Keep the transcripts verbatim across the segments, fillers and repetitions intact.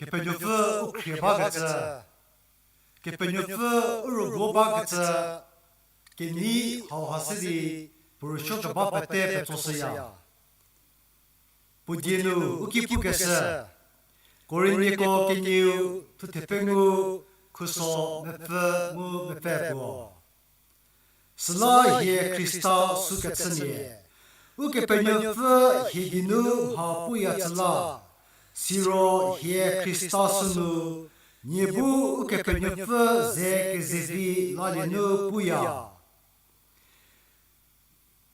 Kepenuopfü u khrie bakecü, Kepenuopfü u rüguo bakecü, kenei hauha se di puo rüsuo keba pete petsoshüya. Puo die nu u ki pukeshü, Korintmiako kenieu thuthe pengou, khuso mepfü mu mepfü puo. Süla hie Khrista sükechümia, Ukepenuopfü hie geinu mha puya tsü la, siro hie Khrista sünu, nie bu Ukepenuopfü ze kezevi lalie nu puya.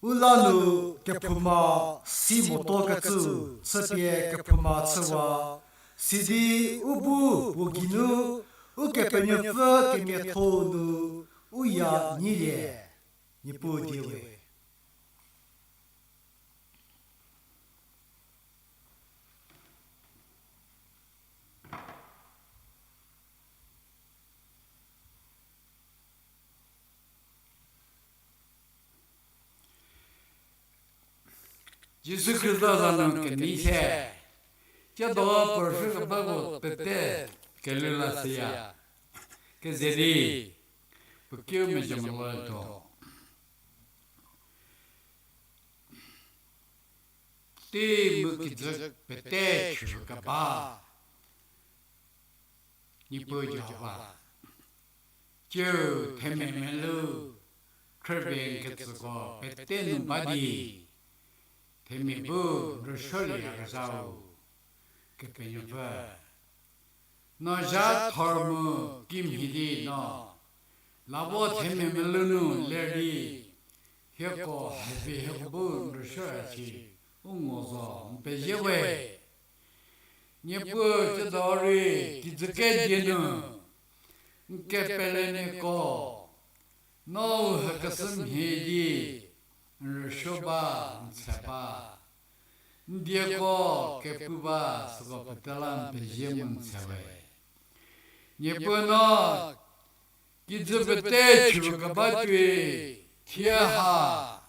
U la nu kephouma si motuokecü, chüpie kephouma chüwa, sidi u bu puo geinu Ukepenuopfü kemiatho nu u ya nyilie. Niepuu diewe. Jisu Khrista za nu kenei se, tsiedo puo rüsuo kebako pete kelhou la shüya. Keze di, puo kiu mezhie moluotuo. Tei mu kijü pete chükeba, Niepuu Jihova. Tsiu themia melou, khrübei kecüko pete nu ba di, themia bu rüsuolieyakezhau, Kepenuopfü. No zha thor mu kimhie di no, la vo themia melou nu ler di, hieko hapie hieko bu rüsuo shi, u ngo zo n pezie we. Niepuu tsiedo rei kijü kedi nu, n kepelemiako, no u hükeshü mhie di, n rüsuo ba, n tshe ba, n dieko kepu ba, süko pete la n pezie mu n tshe we. Niepuu no, kijü pete chükeba tuoi, thie ha,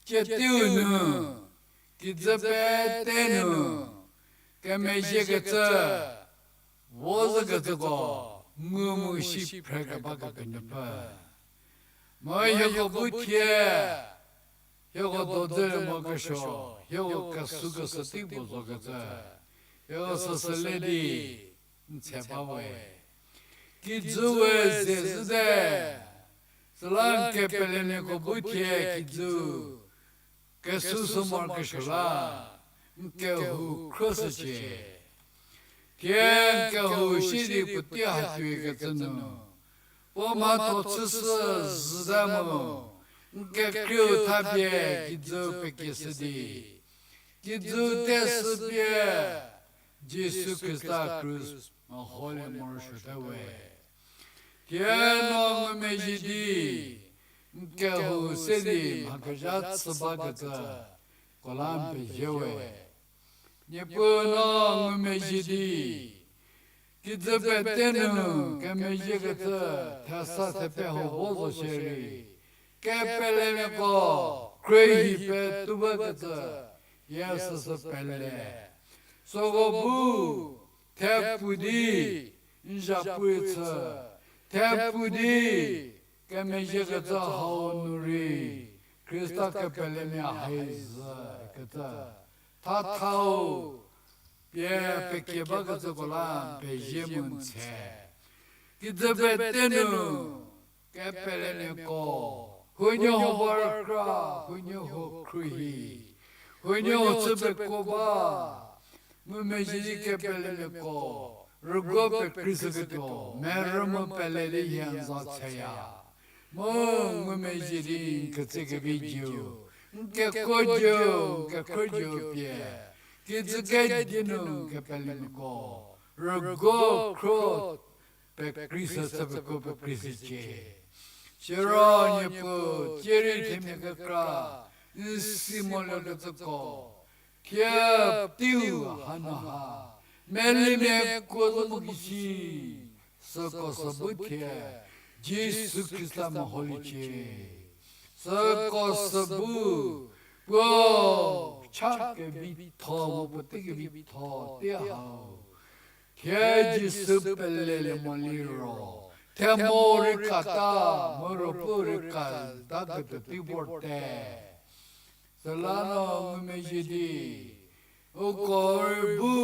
tsie teiu nu, kijü pete nu, kemezhiekecü, vo zhükecüko, ngu mu si phrekeba Kepenuopfü. Mu hieko bu thie, hieko dodzü mo kesuo, hieko kesükeshü tei puo zokecü, hieko süsü le di, n tse ba we. Kijüu we ze zhüte, süla n kepelemiako bu thie kijü kesuo sü morokesuo la, n kehou khrüshücie. Thie n kehou si di puotei ha tuokecü nu, puo mhatho chüshü zhüte mu, n kekhrieu thapie kijü pekieshü di, kijü teshü pie Jisu Khrista krus meholie morosuote we. Thie no ngumezhie di, n kehou se di mhakezha chü bakecü, ko la n pezie we. Niepuu no ngumezhie di, kijü pete nu kemezhiekecü thesa thepe hau vo zo shierei, kepelemiako khruohi petou bakecü, hie süsü pele. Süko bu thepu di n zhapu chü, thepu di kemezhiekecü hau nu rei Khrista kepelemia hai zhü kecü thathau pie pekie bakecüko la n pezie mu n tse. Kijü pete nu kepelemiako, huoniehuo vor kra, huoniehuo khruohi, huoniehuo chü pekuo ba, ngumezhie di kepelemiako rüguo pekreishüketuo merü mu pele di hie n za tseya. Mu ngumezhie di n ketsekevi jiu, n kekuo jiu, n kekhruo jiu pie, kijü kedi nu kepelemiako rüguo khruo pekreishü, chü pekuo pekreishücie. Siro Niepuu, tsie rei themia kekra n si molekecüko, thie teiu hanu ha melimia kuo zo mu kisi, süko sü bu thie Jisu Khrista meholiecie. Süko sü bu puo cha kevitho mu puotei kevitho tei hau, thie Jisu pelelie moliro, themo rei kata, mu ruopfü rei kataketuo tei vorte. Süla no ngumezhie di, uko rei bu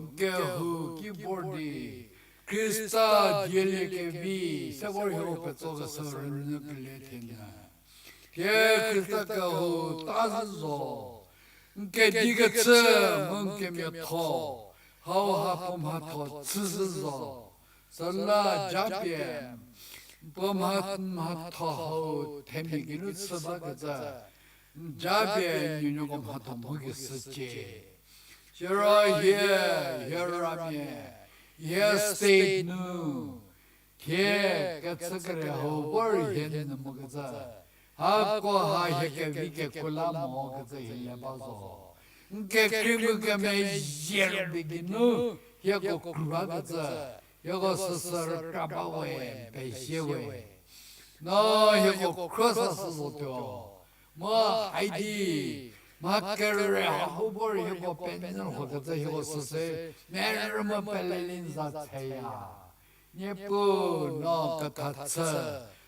n kehou ki vor di, Khrista dieliekevi se vor hie u petsokeshü rünyü kelie thienyü, thie Khrista kehou ta zhü zo, n kedikechü mu n kemiatho hauha puo mhatho chüzhü zo. Süla japie puo mha, mhatho hau themia geinu chü bakecü, japie nuonuoko mhatho mhokeshücie. Siro hie, hie ramia, hie state nu thie kechü kere hau vor hie nyü mokecü, hako ha hie kevi kekuo la mokecü hie le ba zo. N kekhrie ngukemezhie rübei geinu hieko kru bakecü, hieko süsü rükra ba we, n pezie we. No hieko khro sa shü zotuo, mu haidi mha kere hau vor hieko penyü lhokecü hieko süsü merü mu peleli n za tseya. Niepuu, no kethachü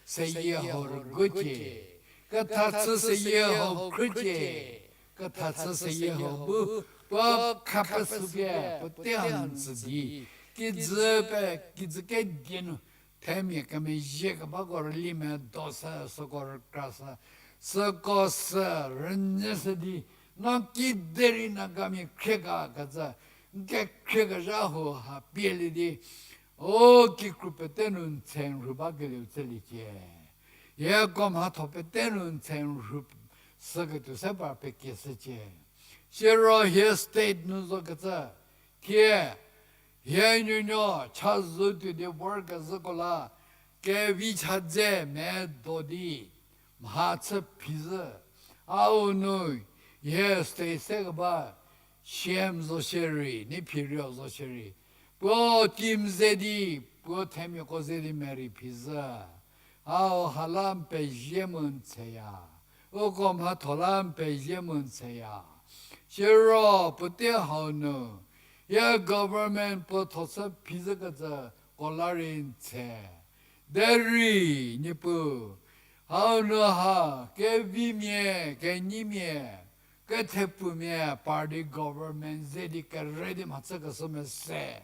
seyie hau rügucie, kethachü seyie hau khrücie, kethachü seyie hau bu puo khapesüpie puotei ha n tsü di, kijü pe, kijü kedi nu themia kemezhie kebako rüli medo se, süko rükra se, süko sü rünyü se di, no kiderei Nagamia khriekecü, n kekhrie kezha hau ha pielie di, o kikru pete nu n tse n rhu bakelieu chüliecie. Hieko mhatho pete nu n tse n rhu shüketuo se par pekieshücie. Siro hie state nu zokecü, thie hie nuonuo chazou tuo di vorkezhüko la, kevi chadze medo di mha chü phizhü. Au nu hie state se keba C M zo shierei, Neiphiu Rio zo shierei, puo team ze di, puo themiako ze di merei phizhü. Au ha la n pezie mu n tseya. Uko mhatho la n pezie mu n tseya. Siro puotei hau nu hie government puo tho chü phizhükecüko la rei n tse. Derei Niepuu, hau nu ha kevimia, kenyimia, kethepfumia party government ze di kere di mhachükeshü mese.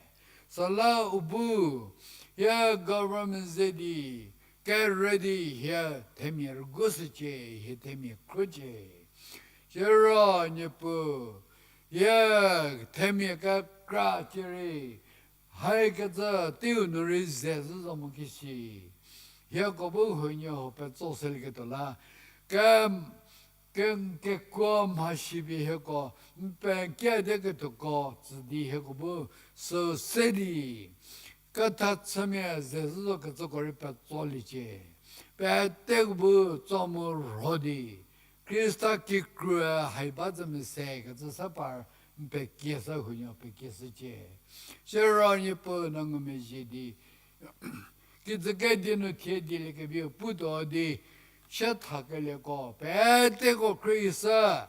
Süla u bu, hie government ze di, kere di hie themia rügushücie, hie themia khrucie. Siro Niepuu, hie themia kekra cierei, haikecü teiu nu rei ze zhü zo mo kishi. Hieko bu huoniehuo petso selieketuo la, ke, ke, kekuo mhasi pie hieko, n pekiede ketuoko tsü di hieko bu, sü se di, kethachümia ze zhü zo kecüko rei petsoliecie. Peteko bu tso mu rho di, Khrista kikrue hai ba zhü mese kecü sa par n pekieshü huoniehuo pekieshücie. Siro Niepuu no ngumezhie di, kijü kedi nu thie dieliekevi putuo di, sie thakelieko peteko khrieshü,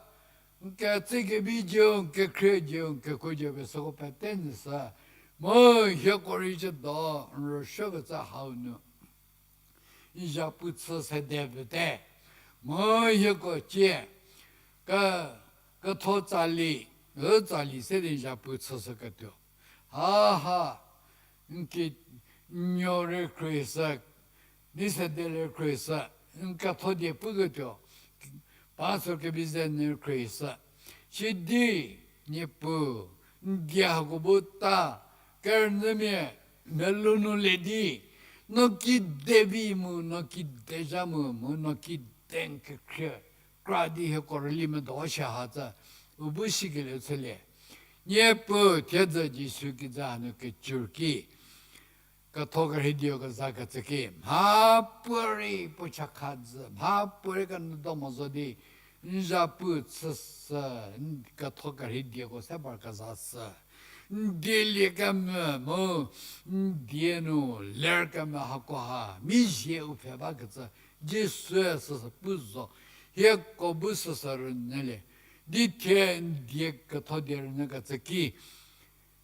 n ketsekevi jiu, n kekhrie jiu, n kekuo jiu pie süko pete nyüshü, mu hieko rei ciedo n rüsuokecü hau nu n zapu chü sede pete, mu hieko cie, ke, ketho tsali, u tsali se di n zapu chüshüketuo. Haha, n ki, n nuo rei khrieshü, n sede rei khrieshü, n ketho die puketuo, pastor kevi ze nu khrieshü. Sidi, Niepuu, n die hako bu ta, kerünyümia, melou nu le di, no kide vi mu, no kide zha mu, mu no kide n kekhrie kra di hieko rüli medo shie ha tsü, u bu sikelieu chülie. Niepuu thiedzü Jisu kijü hanu kecür ki, ketho kerhei dieu kezakecü ki, mhapuo rei puo chakha jü, mhapuo rei kenyü do mo zo di, n zapu chüshü, n ketho kerhei dieko se par kezashü. N dielie kemvü mu, n die nu ler kemvü hakoha, mizie u pfhe bakecü, Jisue süsü pu zo, hieko bu süsü rünyülie. Di thie n die ketho die rünyükecü ki,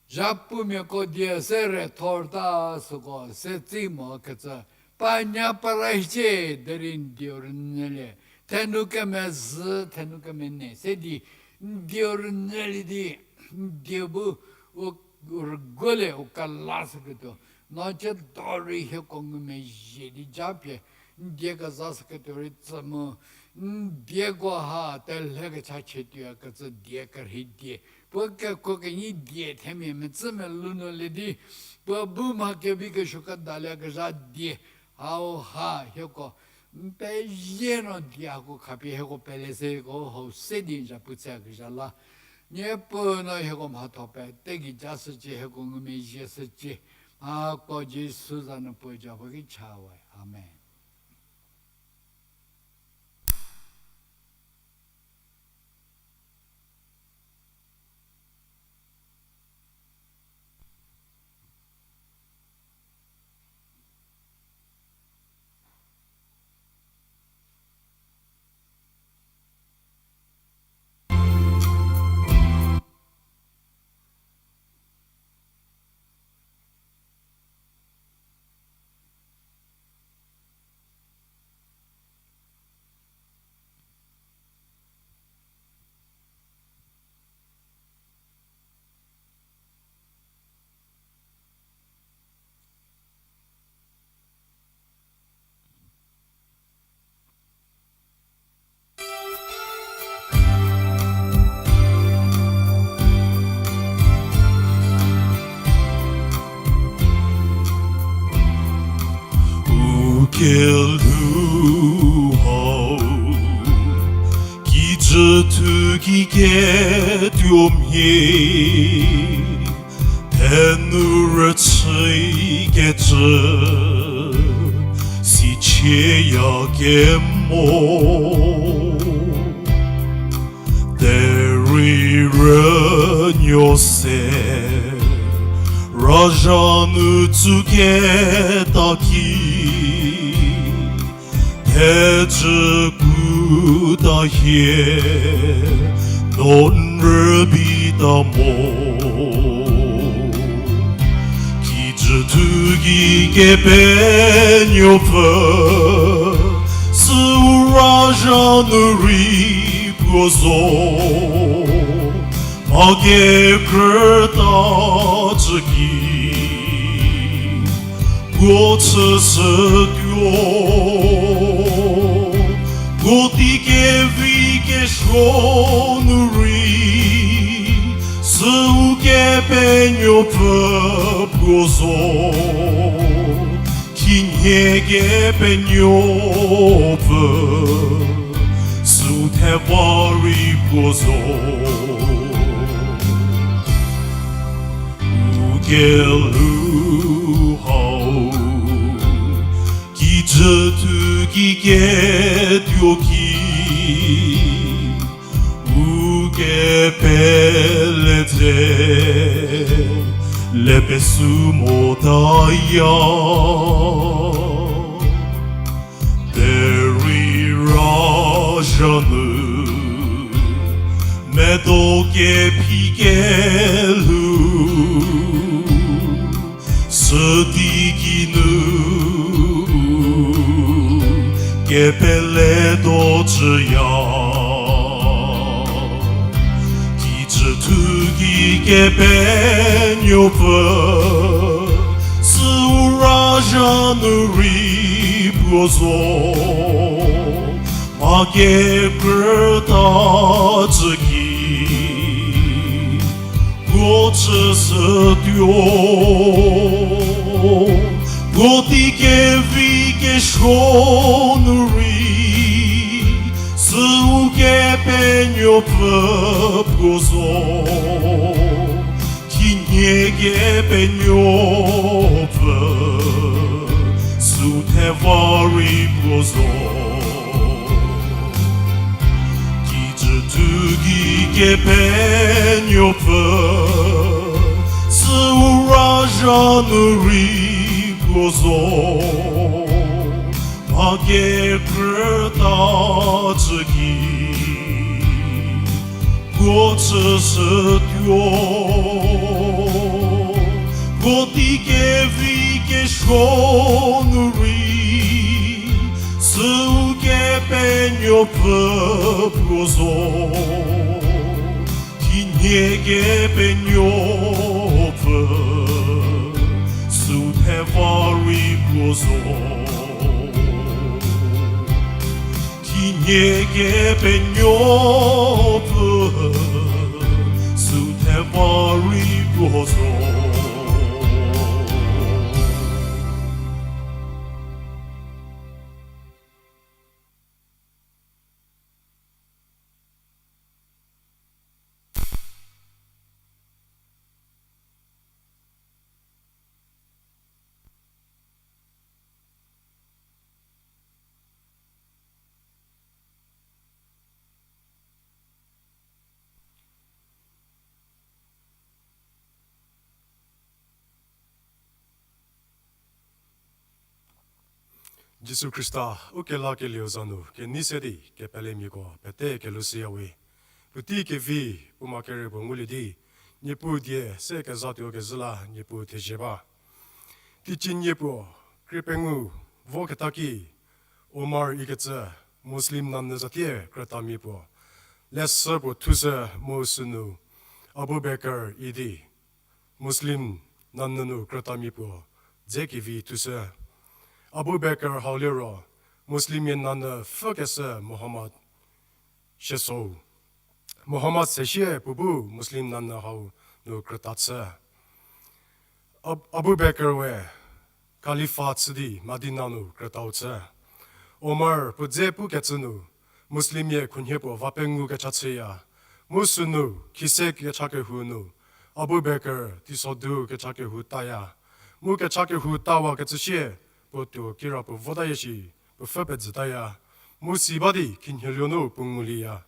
zapumiako die se rethorta süko se tsi mokecü, panya para hiecie derei n dieu rünyülie. Thenu kemezhü, thenu kemene se di, n dieu rünyülie di, n dieu bu u, u rüguolie, u kelashüketuo. No ciedo rei hieko ngumezhie di japie, n die kezashüketuo rei tsü mu, n dieko ha telhe kechachietuo kecü die kerhei die. Puo kekuo kenyi die themia metsü melou nu le di, puo bu mha kevi kesuo kedaliekezha die, hau ha hieko n pezie no die hako khapie hieko pele se hieko hau se di n zapu chüyakezha la. Niepuu no hieko mhatho pete gei jashücie, hieko ngumezhie shücie. Mhako Jisu za nu puo ja puo ki cha we. Amen. U kelhou hau, kijü thu ki ketuo mhie, thenu rüchükecü, sichieya kemo. Derei rünuo se, razha nu tsüketa ki, thejü puta hie, no n rübita mo. Kijü thu ki Kepenuopfü, süu razha nu rei puo zo, mha kekrüta cü ki, Puo chüshütuo, puo tei kevi kesuo nu rei, süu Kepenuopfü puo zo, khinhie Kepenuopfü, süu theva rei puo zo. U kelhou hau, kijüthu ki ketuo ki, u kepele dze, le pesü motaya. Derei razha nu, medo kephi kelhou, südi kinu, kepele do cüya. Kijüthu ki Kepenuopfü, süu razha nu rei puo zo, mha kekrüta cü ki, puo chüshütuo, puo tei kevi kesuo nu rei, süu Kepenuopfü puo zo, khinhie Kepenuopfü, süu theva rei puo zo. Kijüthu ki Kepenuopfü, süu razha nu rei puo zo, mha kekrüta cü ki, puo chüshütuo, puo tei kevi kesuo nu rei, süu Kepenuopfü puo zo, khinhie Kepenuopfü, süu theva rei puo zo. Khinhie Kepenuopfü, süu theva rei puo zo. Jisu Khrista, u kelakelieu za nu kenei se di kepelemiako pete kelhou shüyawe. Puotei kevi, puo ma kere puo ngulie di, Niepuu die se kezatuo kezhü la Niepuu thezie ba. Teicie nie puo, krie pengou, voketa ki, Omar ikecü, Muslim nanyü zatie krütamia puo, leshü puo thushü mu sünu, Abu Bakr idi, Muslim nanyü nu krütamia puo, dze kevi thushü. Abu Bakr hau liro, Muslimmia nanyü pfhükeshü Muhammad siesou. Muhammad sesie puo bu Muslim nanyü hau nu krüta chü. Ab-, Abu Bakr we Khalifa chü di Madina nu krütau chü. Omar puo dze pukecü nu, Muslimmia khunhie puo va pengou kecha chüya. Mu sünu, khise kecha kehou nu, Abu Bakr teisodu kecha kehou taya. Mu kecha kehou tawakecü sie, puo tuo kira puo votaya shi, puo pfhü pezütaya. Mu si ba di khinhieluo nu puo ngulieya.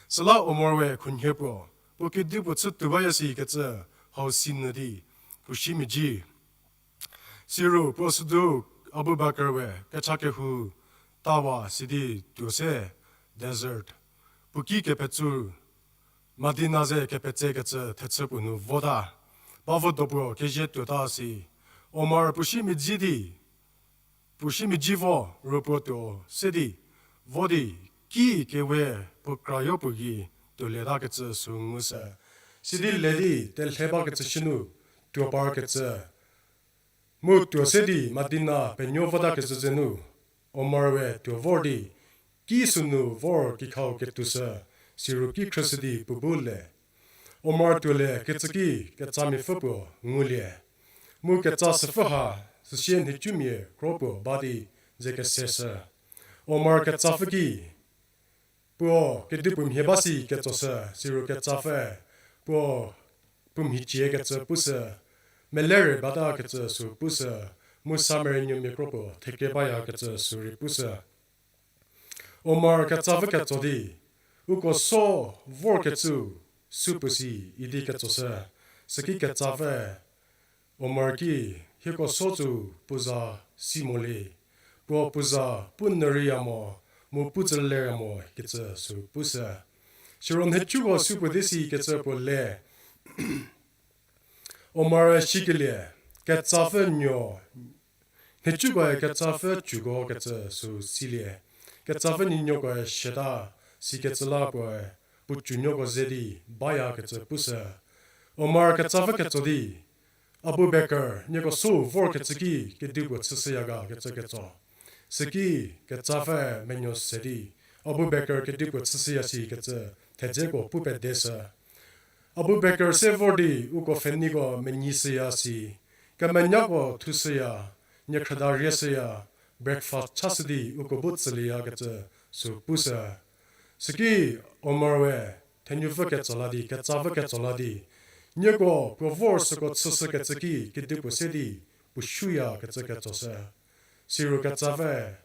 Süla Omar we khunhie puo, puo kedipuo chütuo baya sikecü hau sinyü di, puo siemedzi. Siro puo südu Abu Bakr we kecha kehou tawa sidi tuo se desert, puo ki kepetsü, Madina ze kepetsekecü thechü puo nu vota. Ba vo do puo kezie tuota si. Omar puo siemedzi di, puo siemedzi vo ro puo tuo se di, vo di, ki kewe puo krayo puo gei tuoletakecü sü ngushü. Sidi le di telhe bakecü shinu, tuo parkecü Mu tuo se di Madina penuo votakezhü ze nu, Omar-e tuo vor di, ki sünu vor kikhau ketuoshü, siro ki khrüshü di puo bu le. Omar tuolie kecü ki ketsamiapfü puo ngulie. Mu ketsa süpfü ha, süsie nhicumia kro puo ba di ze keseshü. Omar ketsapfü ki, puo kedipuo mhie ba si ketsoshü, siro ketsapfü, puo puo mhicie kecü pushü, melerü bata kecü sü pushü, mu Samari nuomia kro puo theke baya kecü sü rei pushü. Omar ketsapfü ketso di, uko so vorkecü sü puo si idi ketsoshü, süki ketsapfü Omar ki, hieko so tsü puo za si mo le, puo puo za pu nyü reiya mo, mu pu tsü leya mo kecü sü pushü. Siro nhicuko sü puo di si kecü puo le. Omar-e sikelie, ketsapfü nuo, nhicukoe ketsapfü cüko kecü sü silie. Ketsapfü nuonuokoe siata, sikecü la puoe puo cünuoko ze di baya kecü pushü. Omar ketsapfü ketso di, Abu Bakr, nieko so vorkecü ki kedipuo chüshüya ga kecü ketso. Süki ketsapfü menuo se di, Abu Bakr kedipuo chüshüya si kecü thedzeko pu pedeshü. Abu Bakr se vor di uko pfheniko menyishüya si, kemenyako thushüya, niekhrüda rieshüya, breakfast chashü di uko bu tsülieya kecü sü pushü. Süki Omar-e thenupfü ketso la di, ketsapfü ketso la di, nieko puo vor süko chüshükecü ki kedipuo se di puo shuya kecü ketsoshü. Siro ketsapfü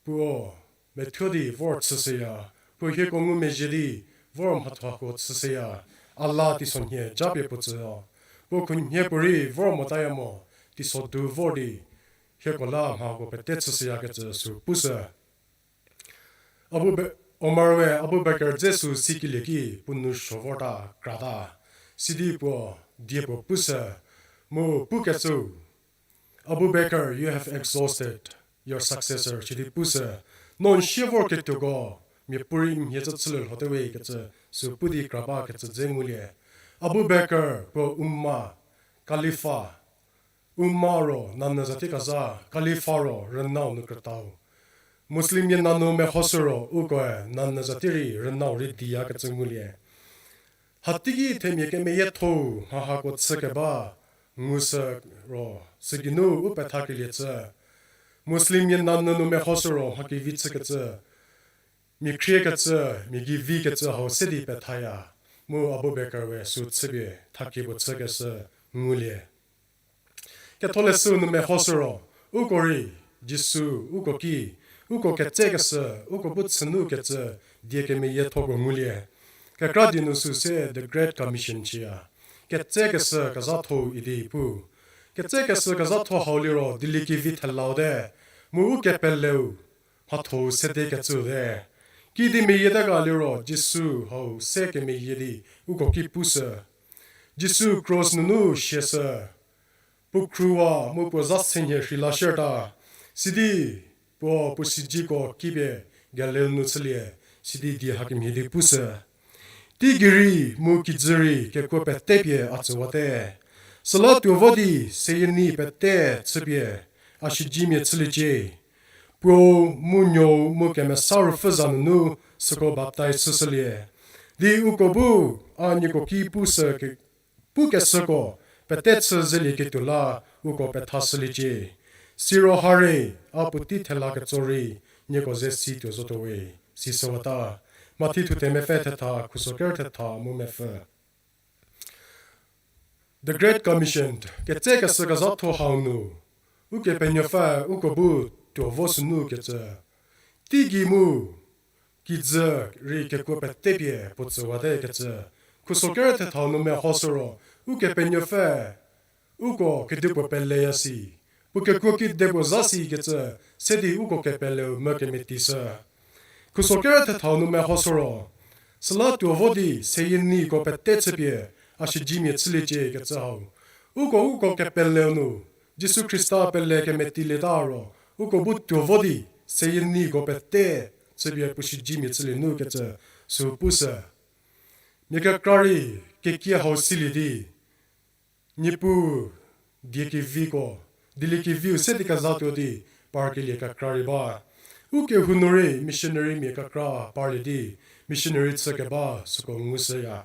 puo methuo di vor chüshüya, puo hieko ngumezhie di vor mhathoko chüshüya, a la teisonhie japie puo tsüo. Puo khunhie puorei vor motaya mo, teiso du vor di hieko la mhako pete chüshüyakecü sü pushü. Abu Be-, Omar-e Abu Bakr dze sü sikelie ki puo nou suo vorta krata. Sidi puo die puo pushü, mu pukecü, Abu Bakr, you have exhausted your successor, sidi pushü. No n sie vorketuoko miapuorei mhie cü chülie lhote we kecü sü pu di kra bakecü dze ngulie. Abu Bakr puo umma, khalifa, umma ro nanyü zati kezha, khalifa ro rünau nu krütau. Muslimmia nanyü mehoshü ro ukoe nanyü zati rei rünau rei diyakecü ngulie. Hateiki themia kemeyiethou mha hako chükeba ngushü ro, sügeinu u pethakelie chü. Muslimmia nanyü nu mehoshü ro mha kevi chükecü, mia khriekecü, mia gei vikecü hau se di pethaya, mu Abu Bakr we sü chüpie thakie puo chükeshü ngulie. Ketholeshü nu mehoshü ro, uko rei, Jisu, uko ki, uko ketsekeshü, uko bu chünukecü, die kemeyiethoko ngulie. Kekra die nu sü se The Great Commission shiya. Ketsekeshü kezhatho idi pu. Ketsekeshü kezhatho hau liro dieliekevi thelaute, mu u kepeleu mhatho sedekecüte. Kidi meyiete ga liro Jisu hau se kemeyie di uko ki pushü. Jisu kros nunu siashü. Puo khruwa mu puo za senhie rheilashüta. Sidi puo puo siedzeko kipie Galil nu chülie, sidi die hakemhie di pushü. Teigei rei mu kijü rei kekuo pete pie a tsüwate. Süla tuo vo di seyie ni pete chüpie a siedzemia chüliecie. Puou mu Nuou mu Kemesa Ruopfü za nunu süko baptaiz chüshülie. Di uko bu a nieko ki pushü ke-, pukeshüko pete chü zelieketuo la uko pethashüliecie. Siro hare, a puotei thela ketso rei nieko ze si tuo zotuo we, sisüwata. Mathi thuthe mepfü thetha, khuso ker thetha mu mepfü. The Great Commission, ketsekeshü kezhatho hau nu, Ukepenuopfü uko bu tuo vo sünu kecü. Teigei mu, kijü rei kekuo pete pie puo tsüwate kecü. Khuso ker thethau nu mehoshü ro, Ukepenuopfü uko kedipuo peleya si, puo kekuo kidepuo za si kecü, se di uko kepeleu mü kemetishü. Khuso ker thethau nu mehoshü ro, süla tuo vo di seyie niko pete chüpie a siedzemia chüliecie kecü hau. Uko uko kepeleu nu, Jisu Khrista pele kemetilieta ro, uko bu tuo vo di seyie niko pete chüpie puo siedzemia chülie nu kecü sü pushü. Mia kekra rei kekie hau silie di, Niepuu, die keviko, Dieliekeviu se di kezatuo di parkelie kekra rei ba. U kehou nu rei missionary mia kekra parlie di missionary chükeba süko ngushüya.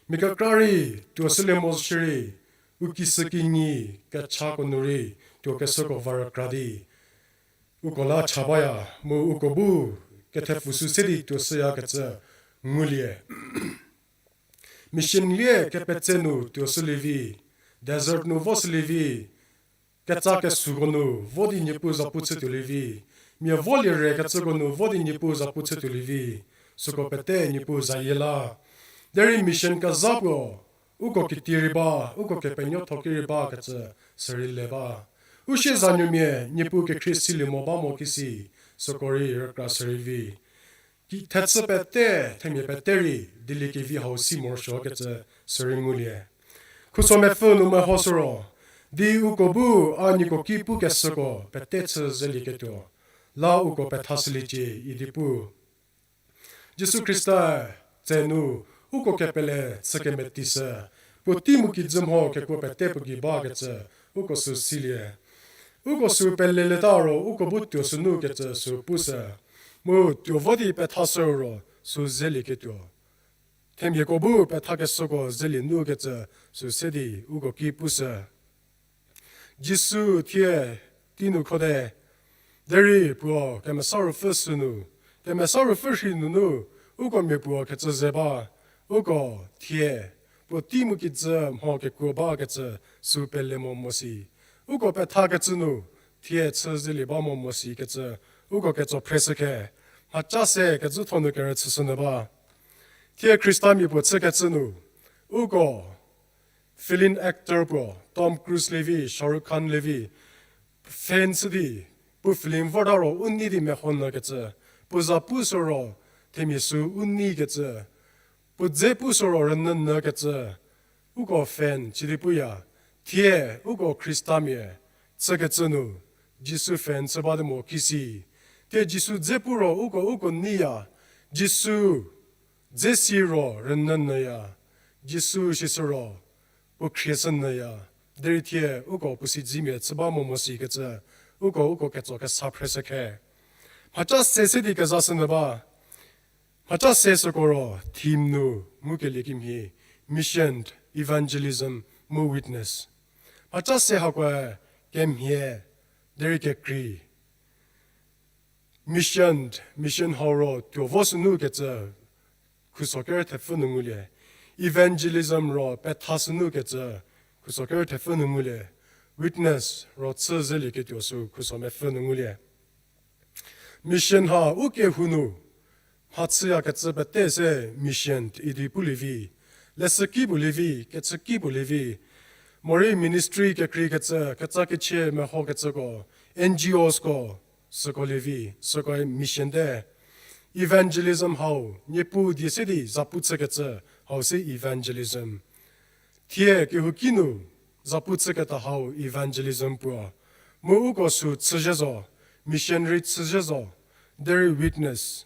Mia kekra rei tuoshülie mo shierei, u kisükinyi kechako nu rei tuokeshüko va rükra di uko la cha baya, mu uko bu kethepfu sü se di tuoshüyakecü ngulie. Mission lie kepetse nu tuoshülie vi, desert nu voshülie vi, ketsa kesuko nu vo di Niepuu zapu chütuolie vi, mia volie re kecüko nu vo di Niepuu zapu chütuolie vi, süko pete Niepuu zayie la. Derei mission kezha puo, uko kiti rei ba, uko kepenuotho ki rei bakecü sürei le ba. U siezanuomia Niepuu kekhrie silie mo ba mo kisi, süko rei rükra sürei vi. Ki thechü pete, themia pete rei, Dieliekevi hau si morosuokecü sürei ngulie. Khuso mepfü nu mehoshü ro, di uko bu a nieko ki pukeshüko pete chü zelieketuo, la uko pethashüliecie idi pu. Jisu Khrista tse nu uko kepele chü kemeteishü, puotei mu kijü mho kekuo pete puo gei bakecü uko sü silie. Uko sü pelelieta ro uko bu tuo sünu kecü sü pushü. Mu tuo vo di pethashü ro sü zelieketuo, themiako bu pethakeshüko zelie nu kecü sü se di uko ki pushü. Jisu thie tei nu khote, derei puo Kemesa Ruopfü sünu, Kemesa Ruopfü rhi nunu uko mia puo kecü ze ba, uko thie puotei mu kijü mho kekuo bakecü sü pele mo mo si. Uko pethakecü nu thie chü zelie ba mo mo si kecü uko ketso phreshü khe. Mhaca se kezütho nu kerüchüshünyü ba. Thie Khristamia puo chükecü nu, uko film actor puo Tom Cruise lievi, Shah Rukh Khan lievi, fan chü di, puo film vorta ro u nei di meho nyü kecü, puo za pu sü ro themia sü u nei kecü, puo dze pu sü ro rünyünyü kecü, uko fan chü di puya. Thie uko Khristamia chükecü nu, Jisu fan chü ba di mo kisi. Thie Jisu dze pu ro uko uko neiya. Jisu dze si ro rünyünyüya. Jisu sisü ro puo khrieshünyüya. Derei thie uko puo siedzimia chü ba mo mo si kecü, uko uko ketso kesa phreshü khe. Mhaca se se di kezashünyü ba. Mhaca se süko ro theme nu ngukelie kemhie, mission, evangelism, mu witness. Mhaca se hakoe kemhie, derei kekrei. Mission, mission hau ro tuo vo sünu kecü, khuso kerü thepfü nu ngulie. Evangelism ro petha sünu kecü, khuso kerü thepfü nu ngulie. Witness ro chü zelieketuo sü khuso mepfü nu ngulie. Mission ha u kehou nu mhachüyakecü pete se mission idi pulie vi. Leshüki puo lie vi, kechüki puo lie vi. Morei ministry kekreikecü, ketsa kechie mehokecüko, N G Os ko, süko lie vi, süko mission te. Evangelism hau, Niepuu die se di zapu chükecü, hau se evangelism. Thie kehouki nu zapu chüketa hau evangelism puo. Mu uko sü chüzhie zo, missionary chüzhie zo, derei witness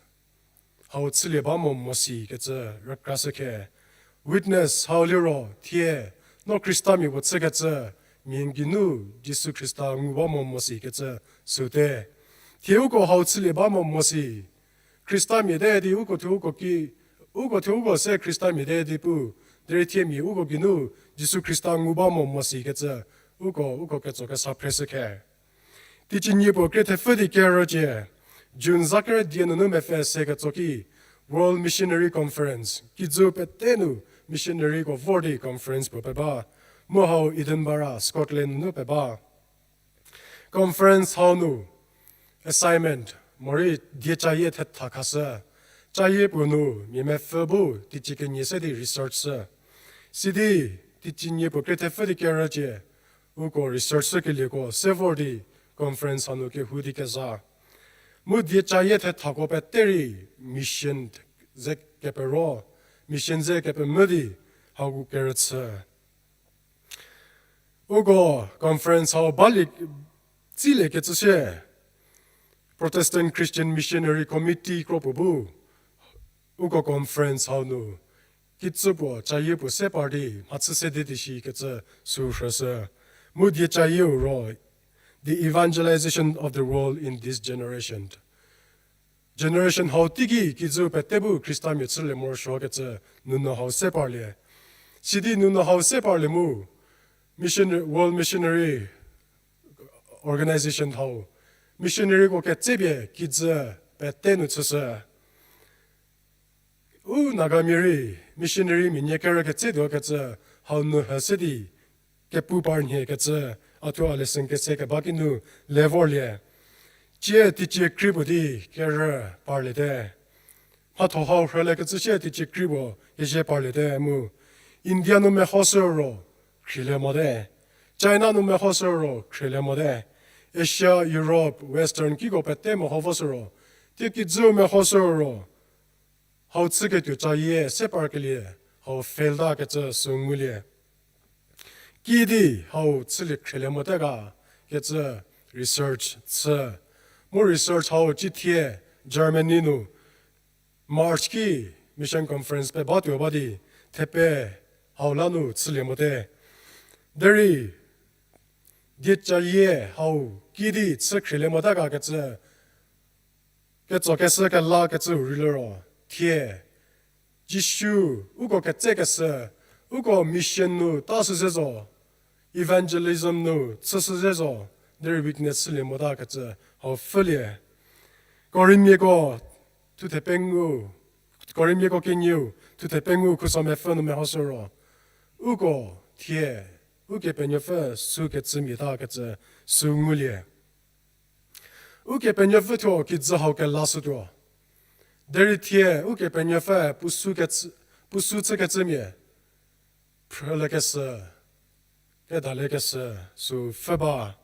hau chülie ba mo mo si kecü rükrashü khe. Witness hau liro thie no Khristamia puo chükecü, mia n geinu Jisu Khrista ngu ba mo mo si kecü süte. Thie uko hau chülie ba mo mo si. Khristamia te di uko thuo uko ki, uko thuo uko se Khristamia te di pu, derei thie mia uko geinu Jisu Khrista ngu ba mo mo si kecü, uko, uko ketso kesa phreshü khe. Teicie nie puo krie thepfü di kerücie, June za kerü die nunu mepfü se ketso ki, World Missionary Conference, kijü pete nu missionaryko vor di conference puo peba, mu hau Edinburgh, Scotland nunu peba. Conference hau nu assignment, morei die cayie thetha khashü. Cayie puo nu mia mepfü bu teicie kenie se di research shü. Sidi teicie nie puo krie thepfü di kerücie, uko research shükelieko se vor di conference hanu kehou di kezha. Mu die cayie thethako pete rei mission ze kepero, mission ze kepemvü di hau kerüchü. Uko conference hau balie, tsiliekecü sie Protestant Christian Missionary Committee kro puo bu uko conference hau nu kitsü puo cayie puo se par di mhachü se di di shikecü sü rhüshü. Mu die cayieu ro the evangelization of the world in this generation. Generation hau teiki kijü pete bu Khristamia chülie morosuokecü nuno hau se parlie. Sidi nuno hau se parlie mu, mission, World Missionary Organization hau, missionaryko ketsepie kijü pete nu chüshü. U Nagamia rei missionary mia nie kerü ketse tuokecü hau nu hü se di kepu par nhie kecü, a thuo a lesson kese keba kinu le vorlie. Cie teicie krei puo di kerü parliete. Mhatho hau rhülie kecü sie teicie krei puo kezhie parliete mu. India nu mehoshü ro, khrielie mote. China nu mehoshü ro, khrielie mote. Asia, Europe, Western kiko pete meho voshü ro, tei kijüu mehoshü ro, hau chüketuo cayie se parkelie, hau fail ta kecü sü ngulie. Kiüdi hau chülie khrielie mote ga kecü research chü. Mu research hau cithie Germany nu March ki mission conference pe batuo ba di, thepe hau la nu chülie mote. Derei, die cayie hau kiüdi chü khrielie mota ga kecü, ketsokeshü kela kecüu rei liro, thie Jisu uko ketsekeshü, uko mission nu tashü ze zo, evangelism nu chüshü ze zo, derei witness chülie mota kecü hau pfhülie. Korinmiako thuthe pengou, Korinmiako kenieu thuthe pengou khuso mepfü nu mehoshü ro, uko thie Ukepenuopfü sükecümia ta kecü sü ngulie. Ukepenuopfü thuo kijü hau kelashütuo. Derei thie Ukepenuopfü puo sü kecü, puo sü chükecümia, phrülekeshü, kedalekeshü, sü pfhü ba.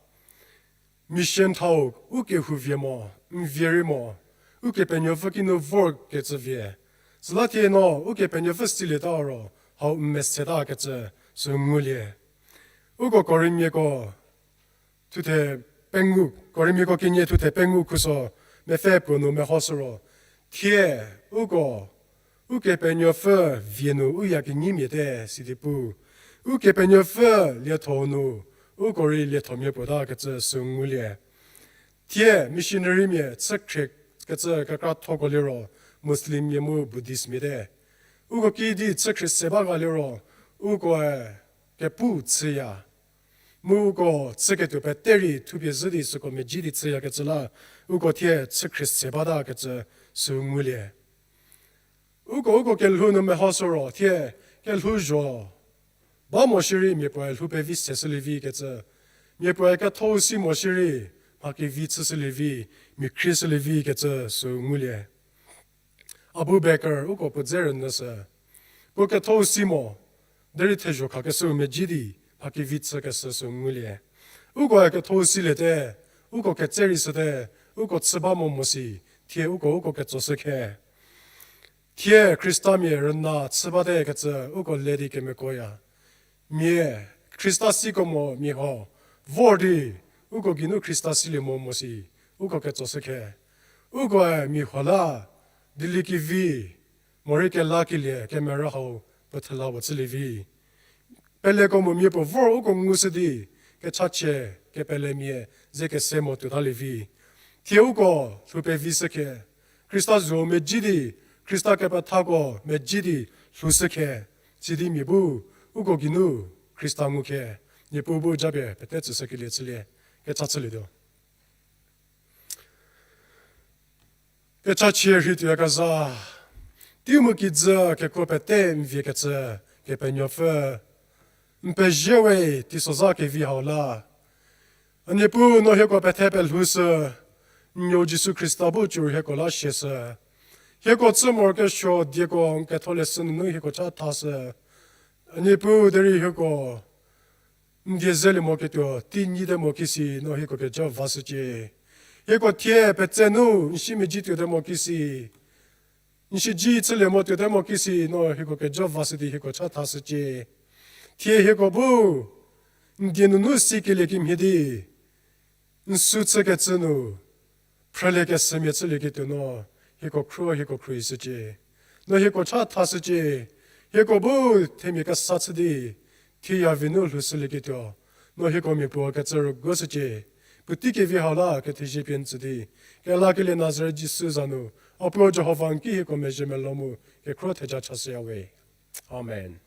Mission thau u kehouvie mo, n vie rei mo, Ukepenuopfü kinu vorkecü vie. Süla thie no Ukepenuopfü silieta ro, hau n meseta kecü sü ngulie. Uko Korinmiako thuthe pengou, Korinmiako kenie thuthe pengou khuso mepfü puo nu mehoshü ro, thie uko Ukepenuopfü vie nu u ya kenyimia te sidi pu, Ukepenuopfü lietho nu uko rei liethomia puo ta kecü sü ngulie. Thie missionarymia chükhrie kecü kekrathoko liro Muslimmia mu Buddhistmia te. Uko kiüdi chükhrie se ba ga liro, ukoe kepu chüya. Mu uko chüketuo pete rei thupie zhü di süko mezhie di chüyakecü la, uko thie chükhrie se bata kecü sü ngulie. Uko, uko kelhou nu mehoshü ro, thie kelhou zho ba mo shierei miapuoe lhou pevi seshülie vi kecü. Miapuoe ketho si mo shierei, mha kevi chüshülie vi, mia khrieshülie vi kecü sü ngulie. Abu Bakr uko puo dze rünyüshü. Puo ketho si mo, derei thezho khakeshüu mezhie di, mha kevi chükeshü sü ngulie. Ukoe ketho siliete, uko ketse rei shüte, uko chü ba mo mo si, thie uko, uko ketsoshükhe. Thie Khristamia rüna chü bate kecü uko le di kemekuoya. Mia, Khrista siko mo mia huo vor di, uko geinu Khrista silie mo mo si, uko ketsoshükhe. Ukoe mia huo la, dieliekevi, morei kelakelie kemera hau puo thela puo chülie vi. Peleko mo mia puo vor uko ngushü di, kechachie, kepelemia, ze kese mo tuotalie vi. Thie uko lhou pevi shükhe. Khrista zuo mezhie di, Khrista kepethako mezhie di lhoushükhe. Sidi mia bu, uko geinu Khrista ngukhe. Niepuu bu japie pete tsüshükelie chülie, kecha chülietuo. Kechachie rhei tuoyakezha, teiu mu kijü kekuo pete n viekecü Kepenuopfü, n pezie we teisozha kevi hau la. A Niepuu no hieko pethe pelhoushü, n nuou Jisu Khrista bu cür hieko la siashü. Hieko chü morokesuo dieko n ketholeshü nunu hieko chathashü. A Niepuu derei hieko n die zelie mo ketuo tei nyite mo kisi no hieko kejo vashücie. Hieko thie petse nu n siemedzi tuote mo kisi, n siedzi chülie mo tuote mo kisi no hieko kejo vashü di hieko chathashücie. Thie hieko bu n die nunu sikelie kemhie di n sü chükecü nu phrüliekeshümia chülieketuo no hieko khro hieko khruohishücie. No hieko chathashücie. Hieko bu themia kesa chü di thie ya vi nu lhoushülieketuo no hieko miapuo kecü rüguoshücie. Puotei kevi hau la kethezie pie n tsü di, kelakelie Nazaret Jisu za nu, a Puo Jihova n ki hieko mezhie melou mu kekhro theja chashüya we. Amen.